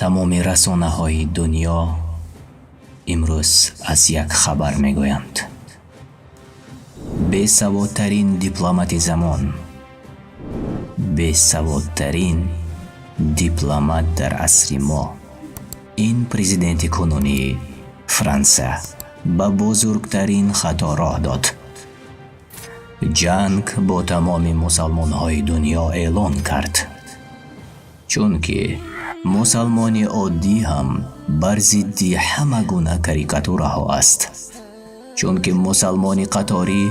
Тамоми расонаҳои дунё имрӯз аз як хабар мегӯянд. Бесаводтарин дипломати замон, бесаводтарин дипломат дар асри мо, ин президенти кунунии Фаронса ба бузургтарин хато роҳ дод. Ҷанг бо тамоми мусалмонҳои дунё эълон кард. Чунки мусалмони оддӣ ҳам бар зидди ҳама гуна карикатураҳо аст. Чунки мусалмони қаторӣ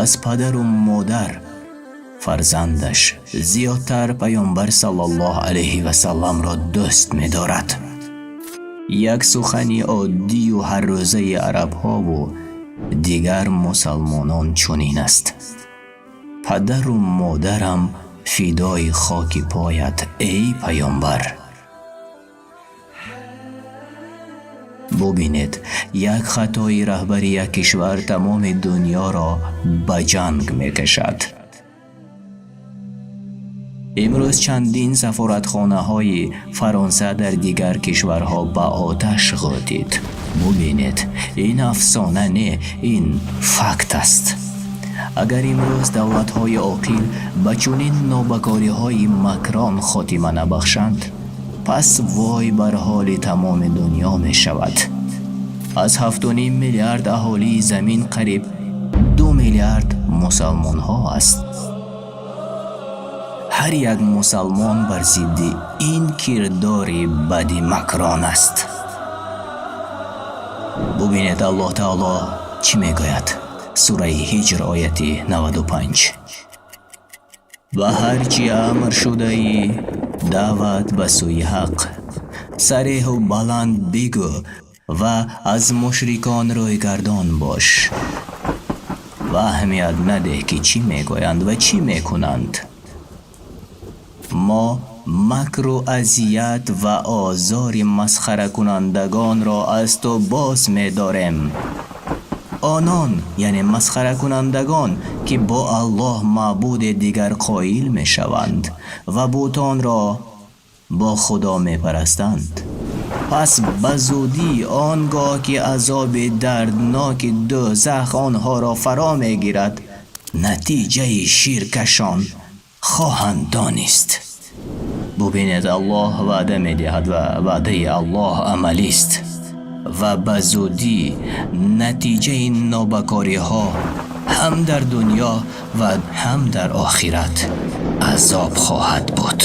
аз падару модар, фарзандаш зиёдтар Паёмбар саллаллоҳу алайҳи васалламро дӯст медорад. Як сухани оддию ҳаррӯзаи арабҳову дигар мусалмонон чунин аст: падару модарам фидои хоки поят, эй Паёмбар. Бубинед, як хатои раҳбари як кишвар тамоми дунёро ба ҷанг мекашад. Имрӯз чандин сафоратхонаҳои Фаронса дар дигар кишварҳо ба оташ ғӯтид. Бубинед, ин афсона не, ин факт аст. Агар имрӯз давлатҳои оқил ба чунин нобакориҳои Макрон хотима набахшанд, пас вой бар ҳоли тамоми дунё мешавад. Аз 7,5 миллиард аҳолии замин қариб 2 миллиард мусалмонҳо аст. Ҳар як мусалмон бар зидди ин кирдори бади Макрон аст. Бубинед, Аллоҳ таоло чӣ мегӯяд? Сураи Ҳиҷр, ояти 95: ба ҳар чӣ амр шудаӣ, даъват ба сӯи ҳақ, сареҳу баланд бигӯ ва аз мушрикон рӯйгардон бош ва аҳамият надеҳ, ки чӣ мегӯянд ва чӣ мекунанд. Мо макру азият ва озори масхаракунандагонро аз ту боз медорем. Онон, яъне масхаракунандагон, ки бо Аллоҳ маъбуде дигар қоил мешаванд ва бутонро бо Худо мепарастанд. Пас ба зудӣ, он гоҳ ки азоби дардноки дӯзах онҳоро фаро мегирад, натиҷаи ширкашон хоҳанд донист. Бубинед, Аллоҳ ваъда медиҳад ва ваъдаи Аллоҳ амалист ва ба зудӣ натиҷаи нобакориҳо ҳам дар дунё ва ҳам дар охират азоб хоҳад буд.